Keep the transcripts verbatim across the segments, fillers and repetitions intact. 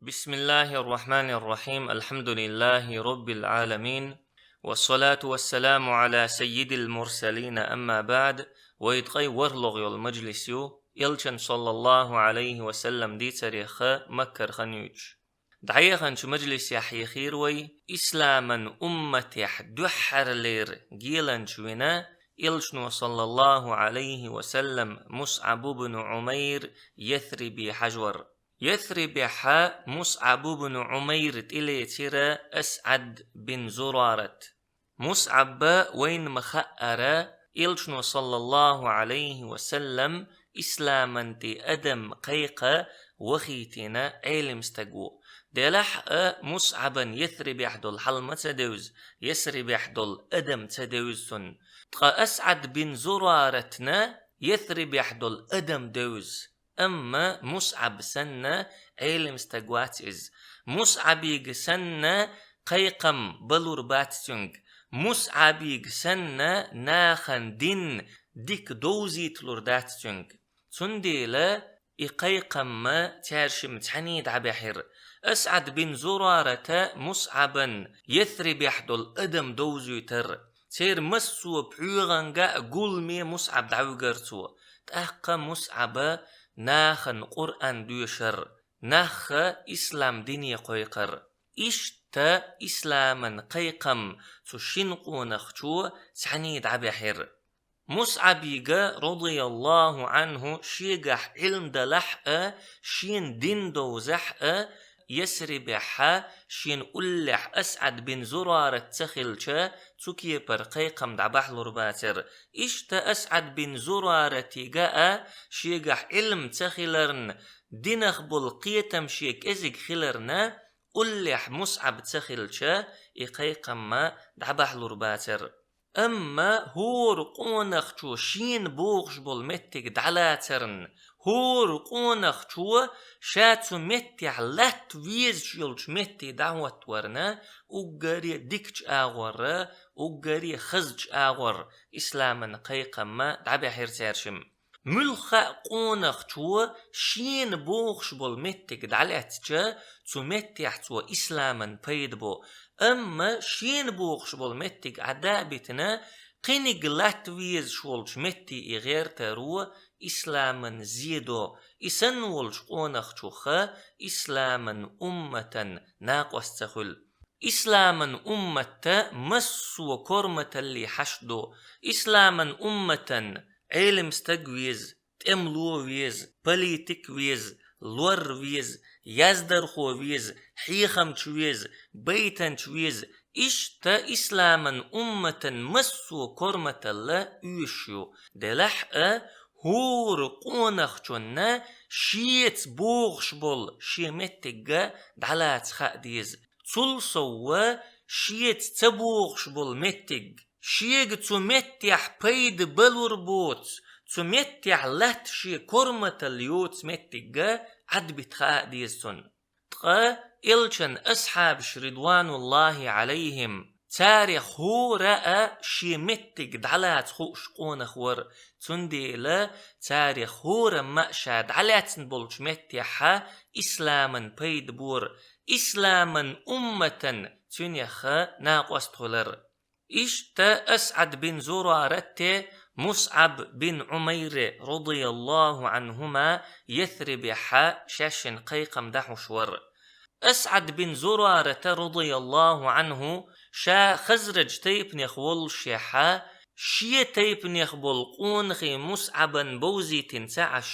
بسم الله الرحمن الرحيم. الحمد لله رب العالمين. والصلاة والسلام على سيد المرسلين. أما بعد. Вай ткъай ворхӀлагӀа йола мажлис ю, Элчан, саллаллахӀу Ӏалайхи ва саллам, дийцарех Маккара хан юьйцуш. ДӀаяханчу мажлисехь яхийра вай исламан умматехь дуьххьарлера геланча вина Элчано, саллаллахӀу Ӏалайхи ва саллам, МусӀаб бну Ӏумайр Ясрибе хьажор. Ясрибехьа МусӀаб бну Ӏумайр тӀелецира АсӀад бин Зурарат. МусӀаб вайна ма хаъара, Элчано, саллаллахӀу Ӏалайхи ва саллам, исламан тӀе адам кхайкха вахийтина Ӏелам стаг ву. Делахь а МусӀабан Ясрибехь долу хьал ма ца девза, Ясрибехь долу адам ца девза цунна. Ткъа АсӀад бин Зураратна Ясрибехь долу адам девза. Амма МусӀаб санна Ӏелам стаг вац иза. МусӀабига санна кхайкхам балур бац цуьнга. МусӀабига санна нахана дин дика довзийталур дац цуьнга. Цундела и кхайкхам цаьршимма цхьаьний дӀабаьхьира. АсӀад бин Зурарата МусӀабан Ясрибехь долу адам довзуьйтар. Церан массо а пхьоьгӀанга а гуламе МусӀаб дӀавуьгар цо. ТӀаккха МусӀаба нахана Къуръан доьшар, нахха ислам дине кхойкхар. Иштта исламан кхайкхам цу шина къонахчо цхьаьний дӀабаьхьира. МусӀабига, радияллаху Ӏанху, шегахь Ӏилма далахь а, шена дин довзахь а, Ясрибехьа шена уллехь АсӀад бин Зурарат ца хилча, цу кепара кхайкхам дӀабахьалур бацара. Иштта АсӀад бин Зураратига а шегахь Ӏилма ца хиларна, динах болу кхетам шен кӀезиг хиларна, уллехь МусӀаб ца хилча, и кхайкхам дӀабахьалур бацара. Амма хӀора къонахчо шена бохуш болу меттиг дӀалацарна, хӀора къонахчо ша цу меттехь латта везаш йолчу метте дӀахӀоттаварна, уггаре дикачу агӀорра, уггаре хазачу агӀор исламан кхайкхам дӀабаьхьира цаьршимма. Муьлхха а къонахчо шена бохуш болу меттиг дӀалаьцча, цу меттехь цо исламан пайда бо. Амма шена бохуш болу меттиг Ӏадда а битина, кхиниг латта везаш волчу метте и гӀертаро исламан зе до. И санна волчу къонахчуха исламан умматан накъост ца хуьлу. Исламан умматта массо а корматаллий хьашт ду. Исламан умматан Ӏелам стаг веза, тӀемало веза, политик веза, лор веза, яздархо веза, хьехамча веза, байтанча веза. Иштта исламан умматан массо а корматалла оьшуш ю. Делахь а, хӀора къонахчунна шеца бохуш болу шен меттигга дӀалаца хаа деза. Цул совгӀа шеца ца бохуш болу меттиг, шега цу меттехь пайда балур боцу, цу меттехь латта шен корматалла йоцу меттигга Ӏадбита хаа деза цунна. Ткъа Элчан асхьабаш, ридвануллахи Ӏалайхим, царех хӀора а шен меттиг дӀалаца хууш къонах вара, цундела царех хӀорамма а ша дӀалаьцна болчу меттехьа исламан пайда бора, исламан умматан цуьнеха накъост хуьлар. Иштта АсӀад бин Зураратте МусӀаб бин Ӏумайре, радияллаху Ӏанхума, Ясрибехьа шаьшшинна кхайкхам дӀахьуш вара. АсӀад бин Зурарата, радияллаху Ӏанху, ша Хазрадж тайпанех воллушехьа, шен тайпанех болу къонахий МусӀабан бовзийтина ца Ӏаш,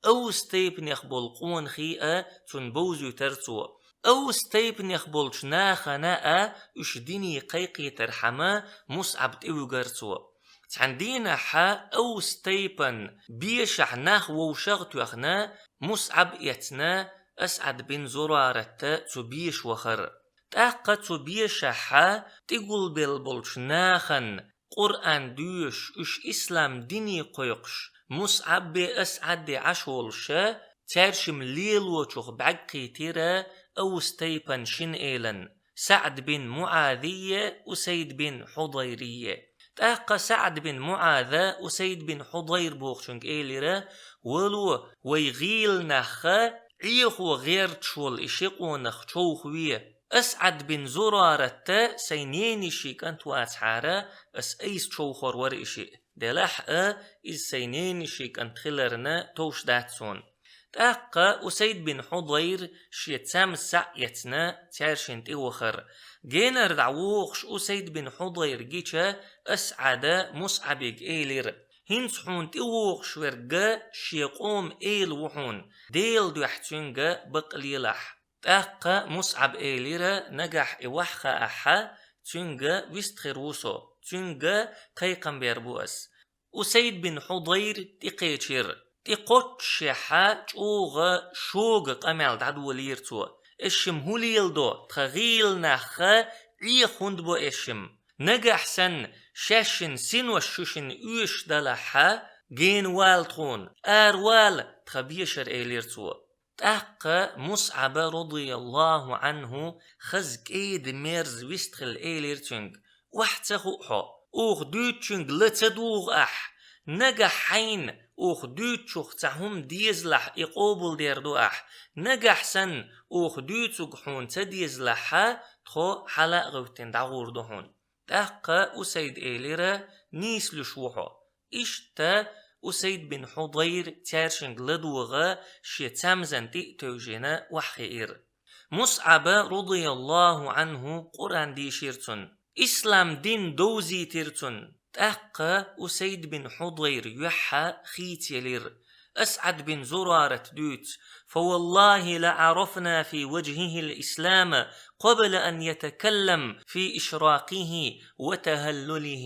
Авс тайпанех болу къонахий а цунна бовзуьйтар цо. Авс тайпанех болчу нахана а уьш дине кхайкхийтархьама МусӀаб тӀевуьгар цо. Цхьана дийнахьа Авс тайпан бешахь нах вовшах а тоьхна, МусӀаб эцна АсӀад бин Зураратта цу беша вахар. ТӀаккха цу бешахьа тӀегулбелла болчу нахана Къуръан доьшуш, уьш ислам дине кхойкхуш, МусӀабе АсӀаде Ӏаш волуша, цаьршимма лелочух бӀаьрг кхийтира Авс тайпан шина элан, СаӀд бин МуӀазие, Усайд бин Хьудайрие. ТӀаккха СаӀд бин МуӀаза Усайд бин Хьудайр бохучуьнга элира: «Вало, вай гӀийла нахха Ӏехо гӀерташ волу и ши къонах човхаве. АсӀад бин Зураратта сайн ненайишин кӀант вацахьара, ас айса човхор вара и шиъ. Делахь а, иза сайн ненайишин кӀант хиларна товш дац суна. ТӀаккха Усайд бин Хьудайр шен цамза схьа а эцна, цаьршинна тӀе вахара. Генара дӀавогӀуш Усайд бин Хьудайр гича, АсӀада МусӀабига элира: «ХӀинца хьуна тӀевогӀуш верг шен къоман эла ву хьуна, Делан дуьхьа цуьнга бакъ лелахь». ТӀаккха МусӀаба элира: «Нагахь и ваха хаахь, цуьнга вистхир ву со, цуьнга кхайкхам бер бу ас». Усайд бин Хьудайр тӀекхечира. ТӀекхоччушехь чӀогӀа шога къамел дӀадолийра цо: «Эшшим хӀун леладо, тхан гӀийла нах Ӏеха хӀунда бо эшшим? Нагахь санна шаьшшинна синош шуьшинна оьшуш далахь, гена вала тхуна, аравала тхан бешара», — элира цо. ТӀаккха МусӀаба, радияллаху Ӏанху, хаза кӀеда-мерза вистхилла элира цуьнга: «Охьа ца хуу хьо? Оха дуьйцучуьнга ла ца дугӀу ахь? Нагахь хьайна оха дуьйцучух цхьа хӀума дезалахь, и къобалдер ду ахь. Нагахь санна оха дуьйцург хьуна ца дезалахь, тхо хьала а гӀевттина дӀагӀур ду хьуна». ТӀаккха Усайд элира: «Нийса луьйш ву хьо». Иштта Усайд бин Хьудайр цаьршинга ладогӀа шен цамзана тӀе а тевжина, охьахиира. МусӀаба, радияллаху Ӏанху, Къуръан дийшира цунна. Ислам дин довзийтира цунна. ТӀаккха Усайд бин Хьудайр юьхьӀа хийцаелира. АсӀад бин Зурарат дуьйцу: «فوالله لعرفنا في وجهه الإسلام قبل أن يتكلم في إشراقه وتهلله».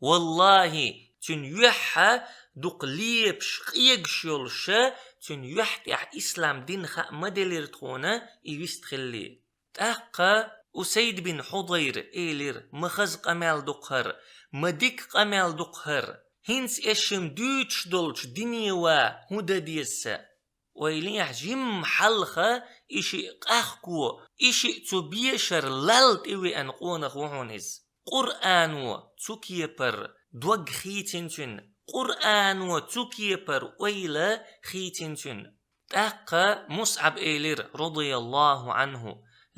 Валлахи, цуьнан юьхьӀа дукха лепаш, къегаш йолуша, цуьнан юьхь тӀехь ислам дин хаа ма делира тхуна и вистхилли. ТӀаккха Усайд бин Хьудайр элира: «Ма хаза къамел ду-кх хӀара, ма дика къамел ду-кх хӀара. ХӀинца эшшим дуьйцуш долчу дине ван хӀун дан деза сан? Ойла ехьа, жимма хьалха и шиъ къахко, и шиъ цу бешара лалла тӀевеана къонах ву хьуна иза. Къуръано цу кепара дог хийцина цуьнан, Къуръано цу кепара ойла хийцина цуьнан». ТӀаккха МусӀаб элира, радияллаху Ӏанху: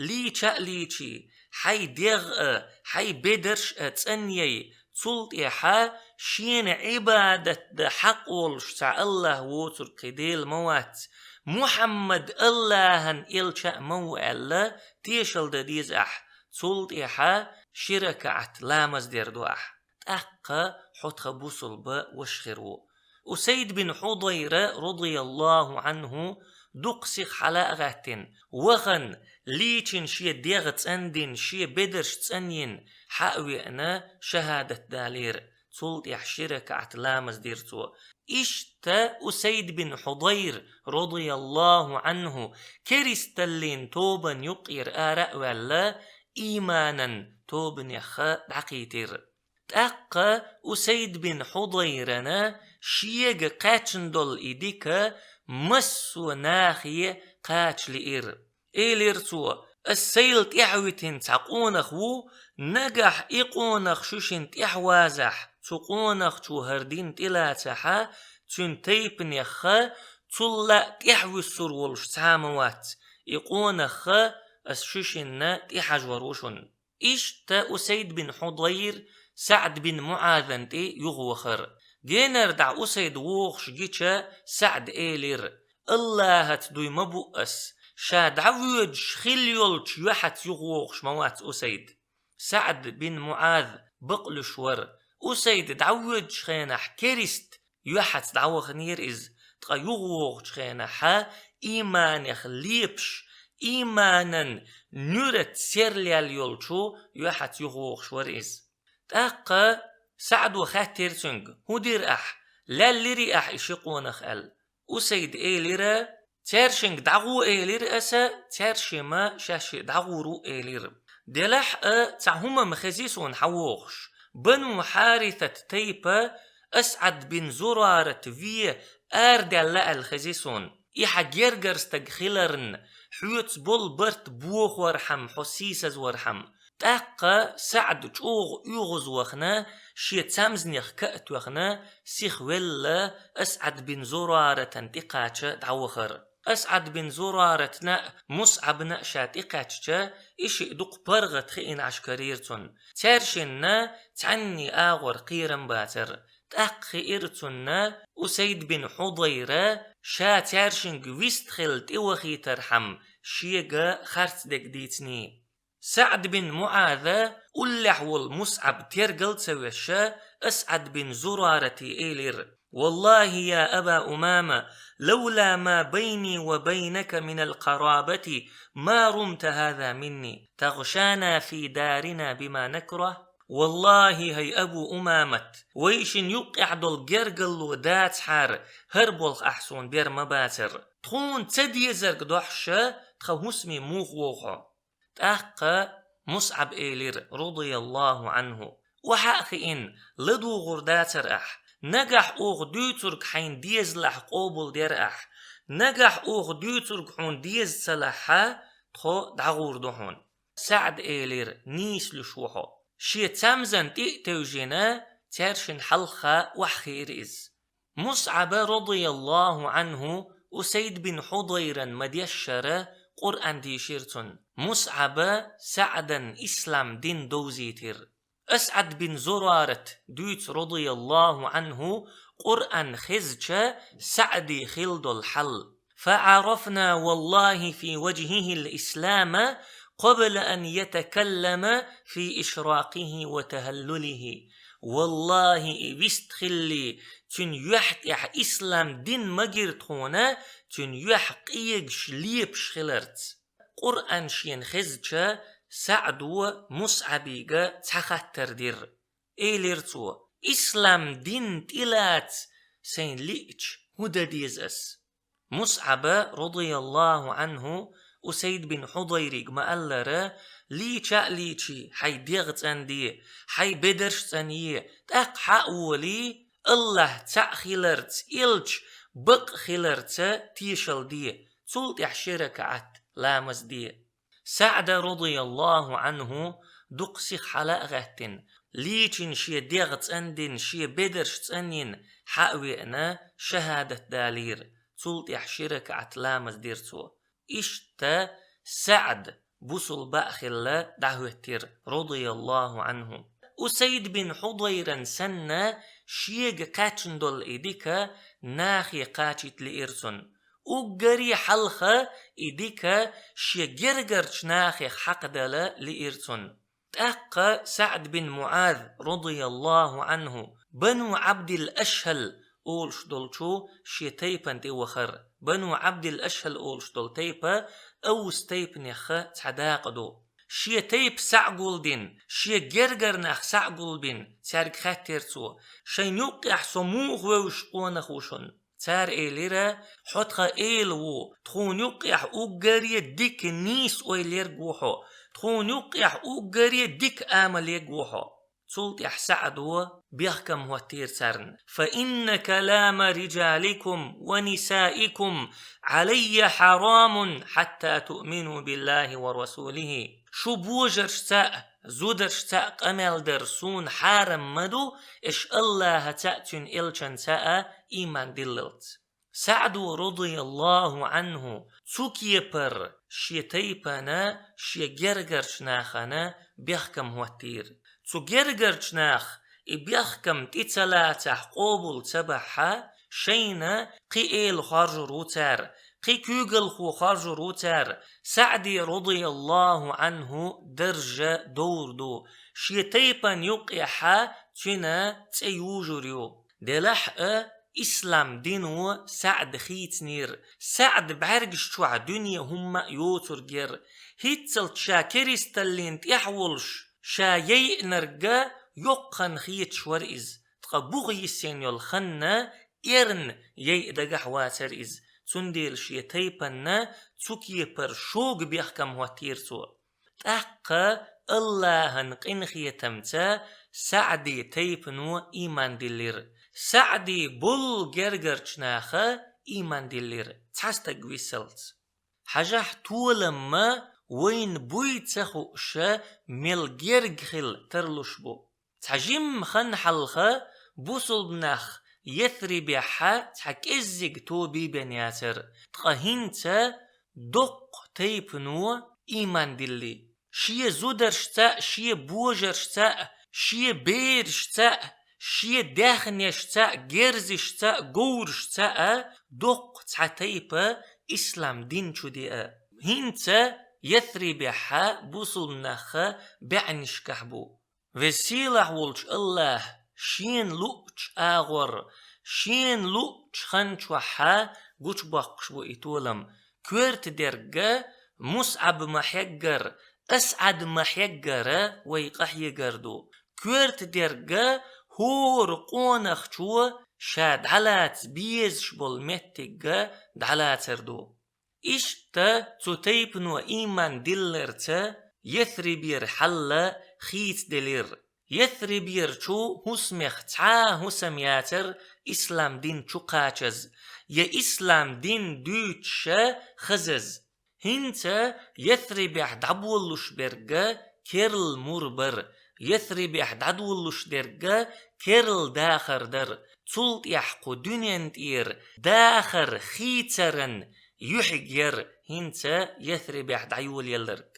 «Лийча а лийчий, хьайн дегӀ а, хьайн бедарш а цӀанъяй, цул тӀаьхьа шена Ӏибадат дан хьакъ волуш цхьа АллахӀ воцург кхин Дела ма вац, Мухьаммад АллахӀан элча а ма ву аьлла, тешалла дан деза ахь, цул тӀаьхьа ши ракаӀат ламаз дер ду ахь. ТӀаккха хьо тхан бусулба ваша хир ву». Усайд бин Хьудайра, радияллаху Ӏанху, дукха сиха хьала а гӀаьттина, вахана, лийчина шен дегӀ цӀандина, шен бедарш цӀанйина, хьа а веана, шахӀадат далийра, цул тӀаьхьа ши ракаӀат ламаз дира цо. Иштта Усайд бин Хьудайр, радияллаху Ӏанху, керисталлин тобанна юккъера ара а ваьлла, ийманан тобанех дӀакхийтира. ТӀаккха Усайд бин Хьудайрана шега кхаьчна долу и дика массо а нахе кхача лиира. Элира цо: «Ас сайла тӀаьхьавитина цхьа къонах ву, нагахь и къонах шуьшинна тӀаьхьавазахь, цу къонахчо хӀара дин тӀелацахьа, цуьнан тайпанех цул а тӀаьхьавуьссур волуш цхьа а ма вац. И къонах ас шуьшинна тӀехьажор ву шуна». Иштта Усайд бин Хьудайр СаӀд бин МуӀазан тӀе юхавахара. Генара дӀа Усайд вогӀуш гича, СаӀда элира: «АллахӀаца дуй ма бу ас, ша дӀавоьдуш хилла йолчу юьхьаца юхавогӀуш ма вац Усайд». СаӀд бин МуӀаз бакълуьйш вара. Усайд дӀавоьдучу хенахь керист юьхьаца дӀаваханера иза, ткъа юхавогӀучу хенахьа ийманех лепаш, ийманан нуьраца серлел йолчу юьхьаца юхавогӀуш вара иза. ТӀаккха СаӀдо хаьттира цуьнга: «ХӀун дира ахь? Леллирий ахь и ши къонах?» — аьлла. Усайд элира: «Цаьршинга дӀагӀо элира аса, цаьршимма шаьшшиъ дӀагӀур ву элира. Делахь а цхьа хӀума-м хези суна хьан вогӀуш. Бану Хьарисат тайпа АсӀад бин Зурарат ве арадаьлла аьлла хези суна. И хьан гергара стаг хиларна, хьоьца болу барт бохорхьама, хьо сийсазвархьама». ТӀаккха СаӀд чӀогӀа оьгӀазвахана, шен цамзнех ка а тоьхна, сихвелла АсӀад бин Зураратан тӀекхача дӀавахара. АсӀад бин Зураратна а, МусӀабна а ша тӀекхаьчча, и шиъ дукха паргӀат хиъна Ӏаш карийра цунна. Цаьршинна цхьанне агӀор кхерам бацара. ТӀаккха хиира цунна Усайд бин Хьудайра, ша цаьршинга вистхила тӀевахийтархьама, шега харцдерг дийцаний. СаӀд бин МуӀаза уллехь волу МусӀаб тергал а ца веш, АсӀад бин Зурарате элира: «والله يا أبا أمامة، لولا ما بيني وبينك من القرابة ما رمت هذا مني، تغشانا في دارنا بما نكره». Валлахьи, хӀай Абу Умамат, вайшинна юккъехь долу гергарло дацахьара, хӀара болх ахь суна бер ма бацара. Тхуна ца дезарг дохьуш, тхан хӀусаме муха вогӀу хьо? ТӀаккха МусӀаб элира, радияллаху Ӏанху: «Охьа а хиъна, ладугӀур дацара ахь. Нагахь оха дуьйцург хьайна дезалахь къобалдера ахь. Нагахь оха дуьйцург хьуна деза ца лахь, тхо дӀагӀур ду хьуна». СаӀда элира: «Нийса луьйш ву хьо». Шен цамзана тӀе а тевжина, цаьршинна хьалха охьахиира иза. МусӀаба, радияллаху Ӏанху, Усайд бин Хьудайран ма-дешшара, Къуръан дийшира цунна. МусӀаба СаӀдан ислам дин довзийтира. АсӀад бин Зурарат дуьйцу, радияллаху Ӏанху, Къуръан хезча, СаӀде хилла долу хьал: «فعرفنا والله في وجهه الإسلام قبل أن يتكلم في إشراقه وتهلله». Валлахьи, и вистхилли, цуьнан юьхь тӀехь ислам дин ма гира тхуна, цуьнан юьхь къегаш лепаш хиларца. Къуръан шена хезча, СаӀдо МусӀабига цхьа хаттар дира. Элира цо: «Ислам дин тӀелаца сайн лиъча, хӀун дан деза ас?» МусӀаба, радияллаху Ӏанху, Усайд бин Хьудайрига ма-аллара: «Лийча а лийчий, хьайн дегӀ цӀанде, хьайн бедарш цӀанъе, тӀаккха хьа а волий, Аллахь цхьаъ хиларца, элча бакъ хиларца тешалде, цул тӀаьхьа ши ракаӀат ламаз де». СаӀда, радияллаху Ӏанху, дукха сиха хьала а гӀаьттина, лийчина шен дегӀ цӀандина, шен бедарш цӀанйина, хьа а веана, шахӀадат далийра, цул тӀаьхьа ши ракаӀат ламаз дира цо. Иштта СаӀд бусулба а хилла дӀахӀоьттира, радияллаху Ӏанху. Усайд бин Хьудайран санна, шега кхаьчна долу и дика нахе кхачийта лиира цунна. Уггаре хьалха и дика шен гергарчу нахех хьакхадала лиира цунна. ТӀаккха СаӀд бин МуӀаз, радияллаху Ӏанху, Бану Ӏабдил-Ашхьал олуш долчу шен тайпана тӀе вахара. Бану Ӏабдил-Ашхьал олуш долу тайпа Авс тайпанех цхьа дакъа ду. Шен тайпа схьагулбина, шен гергара нах схьагулбина, цаьрга хаьттира цо: «Шайн юккъехь со муха вевзаш къонах ву шуна?» Цара элира: «Хьо тхан эла ву, тхуна юккъехь уггаре дика, нийса ойла ерг ву хьо, тхуна юккъехь уггаре дика амал ерг ву хьо». Цул тӀаьхьа СаӀдо бехкам хӀоттийра царна: «فإن كلام رجالكم ونسائكم علي حرام حتى تؤمنوا بالله ورسوله». Шу божаршца а, зударшца а къамел дар суна хьарам ма ду, аш Аллахьаца а, цуьнан элчанца а ийман диллалц. СаӀдо, радияллаху Ӏанху, цу кепара шен тайпана, шен гергарчу нахана бехкам хӀоттийра. Цу гергарчу наха и бехкам тӀе ца лацахь, къобал ца бахь, шайна кхин эла хоржур ву цара, кхин куьйгалхо хоржур ву цара, СаӀди, радияллаху Ӏанху, даржа довр ду, шен тайпана юккъехь цуьнан цӀе южур ю. Делахь а, ислам дино СаӀд хийцинера. СаӀд бӀаьргаш чохь дуьне хӀумма а йоцург яра. ХӀинццалц ша керисталлин тӀехь волуш, ша яйъинарг йоккха хан хеташ вара иза. Ткъа буха йисина йолу хан эрна яйъа дагахь вацара иза. Цундела шен тайпанна цу кепара шога бехкам хӀоттийра цо. ТӀаккха Аллахьан къинхетамца СаӀди тайпано ийман диллира. СаӀди болу гергарчу наха ийман диллира, цхьа стаг висалц. Хьажахь, толам ма вайна буй ца хууш, мел герга хила тарлуш бу. Цхьа жимма хан хьалха бусулба нах Ясрибехь цхьа кӀеззиг тоба бен яцара, ткъа хӀинца доккха тайпано ийман диллина. Шен зударшца а, шен божаршца а, шен берашца а, шен даьхнешца а, герзашца а, говрашца а доккха цхьа тайпа ислам дин чу деа. ХӀинца Ясрибехь бусалба нах бӀаьннашкахь бу. Веза-Сийлахь волчу АллахӀа Шена луъучу агӀор, Шена луъучу хан чохь гучубоккхуш бу и толам. Коьрта дерг МусӀаб ма хьегнера, АсӀад ма хьегнера вай къахьегар ду. Коьрта дерг хӀора къонахчо ша дӀалаца безаш болу меттиг дӀалацар ду. Иштта цу тайпано ийман дилларца Ясрибера хьал хийцаделира. Ясриберчу хӀусамех цхьа а хӀусам яцара ислам дин чу кхачаза, я ислам дин дуьйцуш хазаза. ХӀинца Ясрибехь дӀаболалуш берг керла мур бара, Ясрибехь дӀадолалуш дерг керла дахар дара. Цул тӀаьхьа кху дуьнен тӀера дахар хийцаран юьхьиг яра хӀинца Ясрибехь дӀайолаелларг.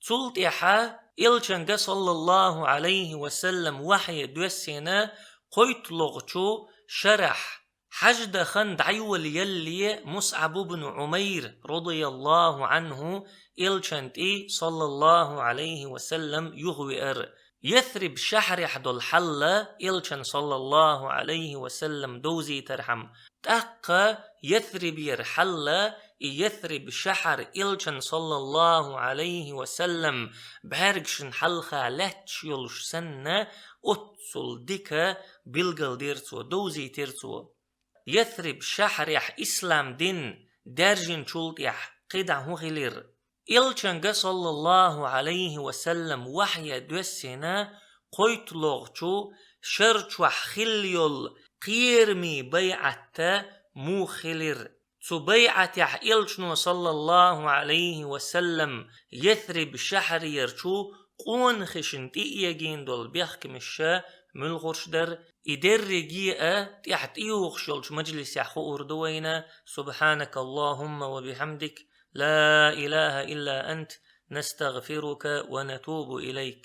Цул тӀаьхьа Элчанга, саллаллаху Ӏалайхи ва саллам, вахье доьссина кхойтталгӀачу шарахь, хьаьж дан хан дӀайолаеллале, МусӀаб ибн Ӏумайр, радияллаху Ӏанху, Элчан тӀе, саллаллаху Ӏалайхи ва саллам, юхавеара. Ясриб шахьарехь долу хьал Элчан, саллаллаху Ӏалайхи ва саллам, довзийтархьама, тӀаккха Ясрибера хьал, и Ясриб шахьар Элчан, саллаллаху Ӏалайхи ва саллам, бӀаьргашна хьалха лаьтташ йолуш санна, оццул дика билгалдира цо, довзийтира цо. Ясриб шахьарехь ислам дин даьржинчул тӀаьхьа кхидӀа хӀун хилира? Элчанга, саллаллаху Ӏалайхи ва саллам, вахье доьссина кхойтталгӀачу шар чохь хилла йолу кхерамийн байӀат муха хилира? Цу байӀатехь Элчано, саллаллаху Ӏалайхи ва саллам, Ясриб шахьарерчу къонахашна тӀеэгийна долу бехкамаш муьлхарш дара, и дерриге а тӀаьхьа тӀейогӀуш йолчу мажлисехь хуур ду вайна. سبحانك اللهم وبحمدك، لا إله إلا أنت، نستغفرك ونتوب إليك.